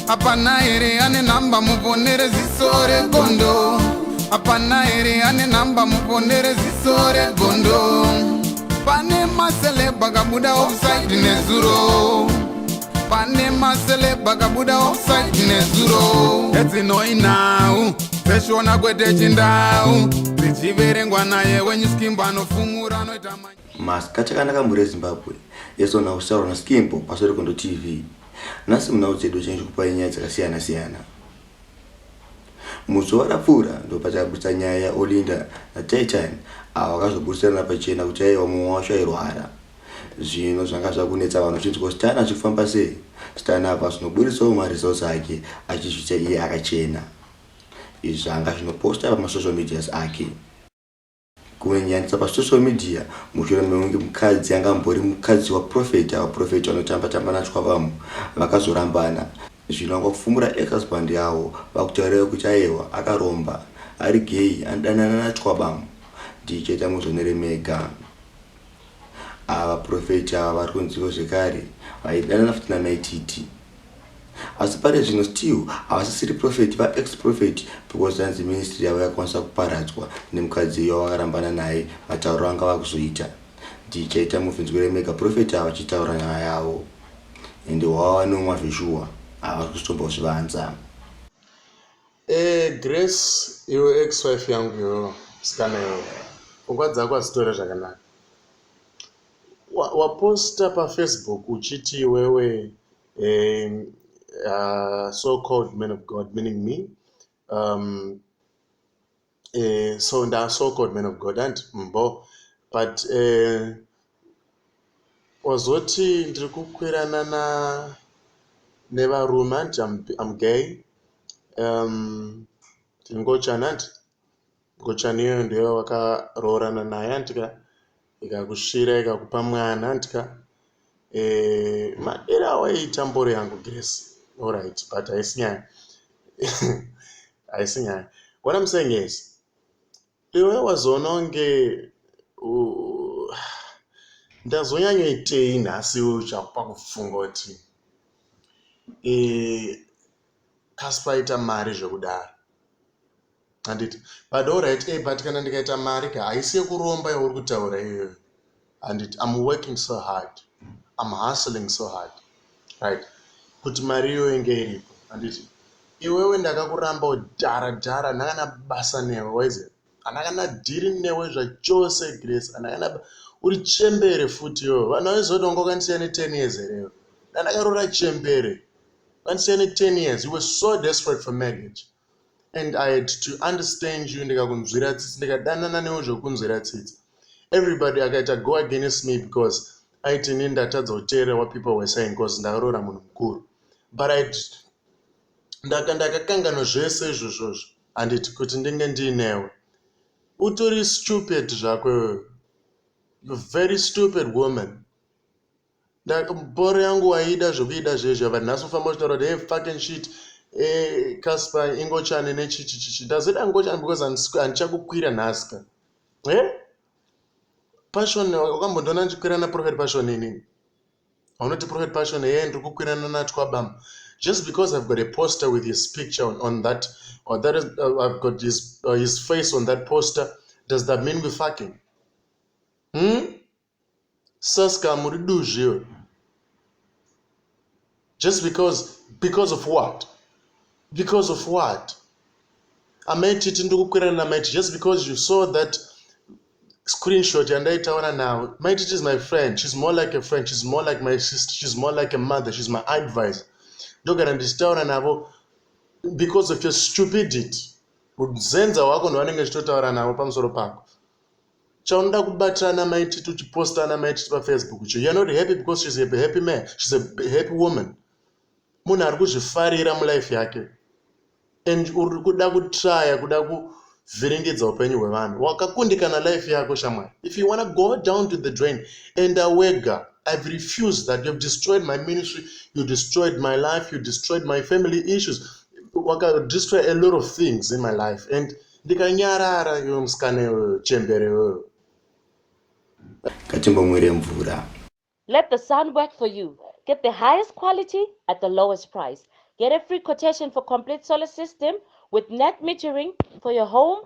Hapana here ane nhamba muponere ziso regondo? Hapana here ane nhamba muponere ziso regondo? Pane maceleb akabuda offside nezuro. Pane maceleb akabuda offside nezuro. Edzinoi nhau dzeshona kwete chindau dzichiverengwa naye wenyu Skimbo anofumura anoita Masikati akanaka mhuri yeZimbabwe yesona kutaura naSkimbo paSorekondo TV. Nhasi munhau dzedu chinge chikupai nyaya dzakasiyana siyana. Muzuva rapfuura ndopatakaburitsa nyaya yaOlinda naTitan avo vakazoburitsirana pachena kuti aiwa mumwe wacho airwara. Zvino zvanga zvakunetsa vanhu vachinzwa kuti Stan achikufamba sei. Stan abva azonoburitsawo maresults ake achizviita iye akachena. Izvi zvanga zvinoposta pamasocial medias ake. Kunyanyanisa pasocial media mushure mekunge mukadzi anga ambori mukadzi waprophet ava prophet vanotamba tamba naTwabam vakazorambana zvino vanga kufumura ex husband yavo vakutaurira kuti ayewa akaromba ari gay anodanana naTwabam ndichaita muzvionere mega. Ava prophet ava vari kunziwo zvekare vaidanana futi namai Titi. Asi pari zvino still havasisiri prophet va ex prophet because hanzi ministry yavo yakwanisa kuparadzwa nemukadzi uyo wavakarambana naye matauriro anga vakuzoita. Ndichaita mubvinzwire mega prophet ava vachitaura nyaya yavo. Ende hwava vanomwa zveshuwa havasi kuzotombozvivanza. Eh, Grace, iwe ex wife yangu iwewe, musikana iwewe. Pfungwa dzako hadzitore zvakanaka. Waposta paFacebook uchiti iwewe eh, so called man of God meaning me so nda so called man of God and mbo but wazoti ndiri kukwirana na nevarume and I'm gay ndingochani and ngochani iyoyo ndiyo wakaroorana naye andika ikakusvira ikakupa mwana andika madiro awaiita mboro yangu Grace alright but haisi nyaya haisi nyaya what I'm saying is iwe wazoona kunge ndazonyanyoitei nhasi iwe uchakupa kufunga kuti Casper aita mari zvekudaro handiti but alright but kana ndikaita mari ka haisi yekuromba yauri kutaura iyoyo handiti I'm working so hard I'm hustling so hard right kuti mari iyoyo inge iripo handiti iwewe ndakakuramba dhara dhara handina kana basa newe waiziva handina kana dhiri newe zvachose Grace handina kana uri chembere futi iwewe vanhu vaizoti wanga wakandisiya ne10 years here iwe ndandakaroora chembere vandisiya ne10 years you were so desperate for marriage and I had to understand you ndikakunzwira tsitsi ndikadanana newe zvekunzwira tsitsi everybody akaita go against me because aiti ini ndatadza kuteerera what people were saying because ndakaroora munhu mukuru but ndakakanganwa zvese izvozvozvo handiti kuti ndinge ndiinewe utori stupid zvako iwewe you very stupid woman mboro yangu waida zvekuida zvezvo but nhasi ufamba uchitaura kuti hey fucking shit Casper ingochani nechichi chichi ndazoita ngochani because handichakukwira nhasi ka Passion wakambondiona ndichikwira naProphet Passion inini haunoti Prophet Passion hey ndiri kukwirana naTwabam just because I've got a poster with his picture on that or that is, I've got his face on that poster does that mean we fucking Saska muri duzvi just because of what because of what amaititi ndiri kukwirana namaiti just because you saw that screenshot yandaitaura navo Maititi is my friend she's more like a friend she's more like my sister she's more like a mother she's my advisor ndogara ndichitaura navo because of your stupidity unzenza hwako ndovanenge ndichitotaura navo pamusoro pako chaunoda kubatirana Maititi uchipostana Maititi paFacebook cho you're not happy because she's a happy man she's a happy woman munhu ari kuzvifarira mulife yake and uri kuda kutraya kuda kuvhiringidza upenyu hwevanhu wakakundikana life yako shamwari if you wanna go down to the drain enda wega I've refused that you've destroyed my ministry you destroyed my life you destroyed my family issues waka destroy a lot of things in my life and ndikanyarara iwe musikana iwewe chembere iwewe ngatimbomwire mvura Let the sun work for you. Get the highest quality at the lowest price. Get a free quotation for complete solar system with net metering for your home,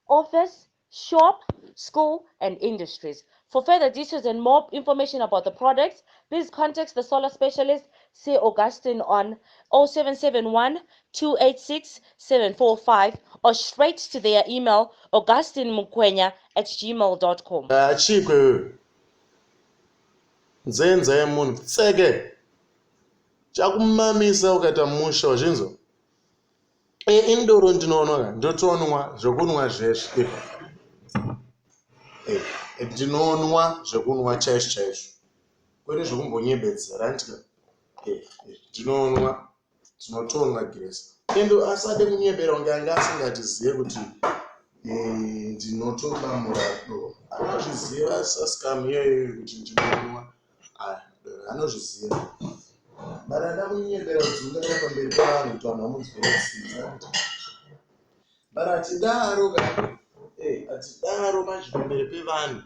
office, shop, school, and industries. For further details and more information about the products, please contact the solar specialist, C. Augustine, on 0771 286 745 or straight to their email augustinemukwenya@gmail.com. Achikwe wewe, nzenza yemunhu, tseke chakumamisa ukaita musha, wazvinzwa? E, indoro ndinonwa ka, ndotonwa zvekunwa zveshe ipa. E, ndinonwa zvekunwa chaizvo chaizvo, kwete zvekumbonyebedzera, andika. E, ndinonwa, ndinotonwa Grace, endo asade kunyebera kunge anga asingatizive kuti ndinotobamura doro. Anozviziva saskam iyoyo kuti ndinonwa, anozviziva, but ada kunyebera kudzungaira pamberi pevanhu kuti vanhu vamunzwire tsitsi. But hatidaro ka, hatidaro manje pamberi pevanhu,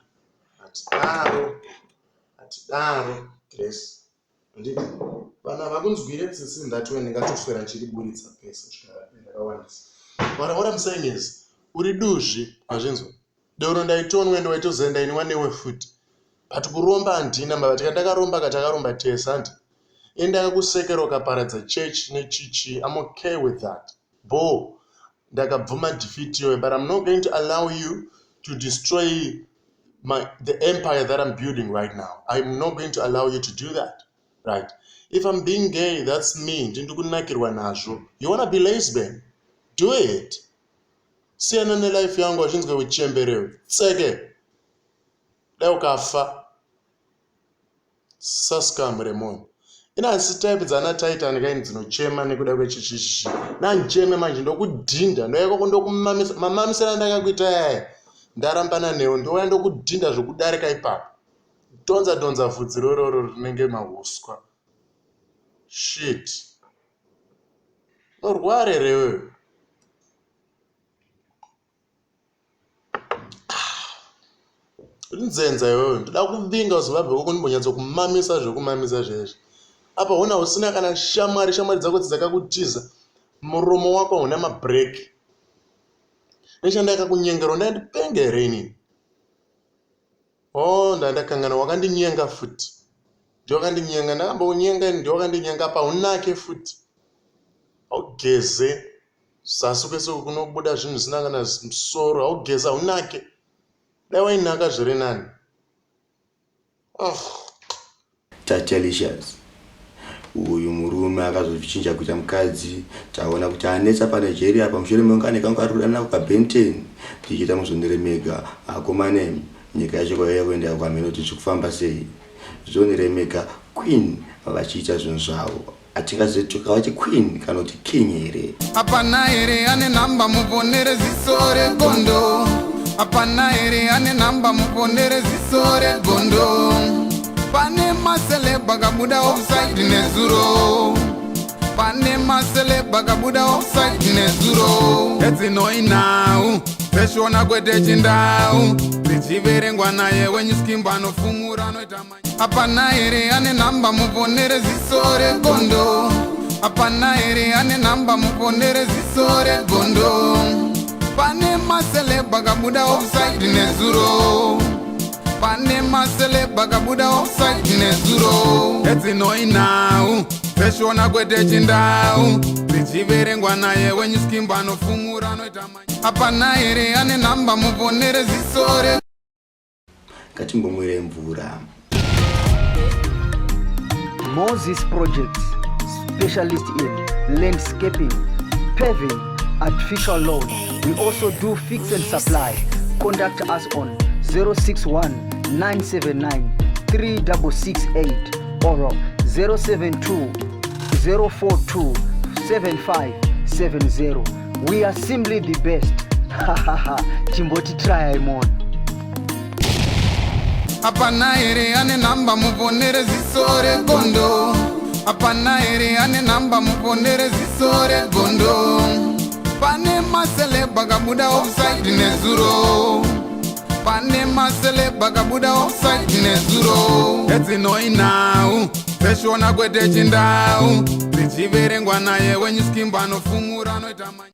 hatidaro, hatidaro Grace, handiti? Vanhu havakunzwire tsitsi. Ndatiwe ndingatoswera ndichiriburitsa pese kusvika ndakawandisa. But what I'm saying is, uri duzvi, hazvinzwa? Doro ndaitonwa, ende waitoziva ndainwa newe futi, but kuromba handina mava. Ndakaromba ka, takaromba tese, handi? Ende akakusekera ukaparadza church nechichi. I'm okay with that bo, ndakabvuma defeat iyoyo, but I'm not going to allow you to destroy the empire that I'm building right now. I'm not going to allow you to do that, right? If I'm being gay, that's me. Ndindi kunakirwa nazvo. You wanna be lesbian, do it. Siyana nelife yangu, achinzwe uchemberewe, tseke. Dai ukafa, saskam remunhu. Inasi type dzana Titan kaini dzinochema nekuda kwechichichichi nandicheme manje, ndokudhinda, ndoyakako, ndokumamisa mamamisira ndakakuita yaya. Ndarambana newe, ndouya ndokudhinda zvokudarika ipapo, donza donza vhudzi rororo rinenge mahuswa. Shit, norware rewewe. Nzenza iwewe, ndoda kuvinga uZimbabwe koko, ndimbonyatsokumamisa zvekumamisa zvezvi. Apa hona usina kana shamwari, shamwari dzako dzakakutiza, muromo wako hauna mabreak nechandakakunyengera. Ndandipenge here inini? O, ndandakangana, wakandinyenga futi, ndiwakandinyenga, ndakambonyenga ini, ndiwakandinyenga. Apa unake futi, haugeze, zasi kwese kunobuda zvinhu zvisina kana musoro. Haugeze, haunake. Dai wainaka zviri nani. Oh. Tatelicious, uyu murume akazochinja kuita mukadzi. Taona kuti anetsa paNigeria pamushure mekunge ane kangu ari kudanana kukaBenten. Tichiita muzondiremega akomane, nyika yacho kwaiya kuenda kwamheno kuti zvikufamba sei. Zvondiremega queen vachiita zvinhu zvavo, hatingazotuka vati queen kana kuti king here? Hapana here ane nhamba muponere ziso regondo? Hapana here ane nhamba muponere ziso regondo? Pane maceleb akabuda offside nezuro, pane maceleb akabuda offside nezuro. Edzinoinhau dzeshona kwete chindau, dzichiverengwa naye wenyuskimba anofumura anoita. Hapana here ane nhamba muponere ziso regondo? Hapana here ane nhamba muponere ziso regondo? Pane maceleb akabuda offside nezuro, pane maceleb akabuda offside nezuro. Edzinoinhau dzeshona kwete chindau, dzichiverengwa naye wenyuskimba anofumura anoita. Hapana here ane nhamba muponere ziso re Ngatimbomwire mvura. Moses Projects, specialist in landscaping, paving, artificial lawn. We also do fix and supply. Contact us on 061 979 3668 or 072 042 7570. We are simply the best. Timboti try more. Hapana here ane nhamba muponere ziso regondo? Hapana here ane nhamba muponere ziso regondo? Pane maceleb akabuda offside nezuro, pane maceleb akabuda offside nezuro. Edzinoinhau dzeshona kwete chindau. Chiverengwa naye wenyu skimba anofumura anoita.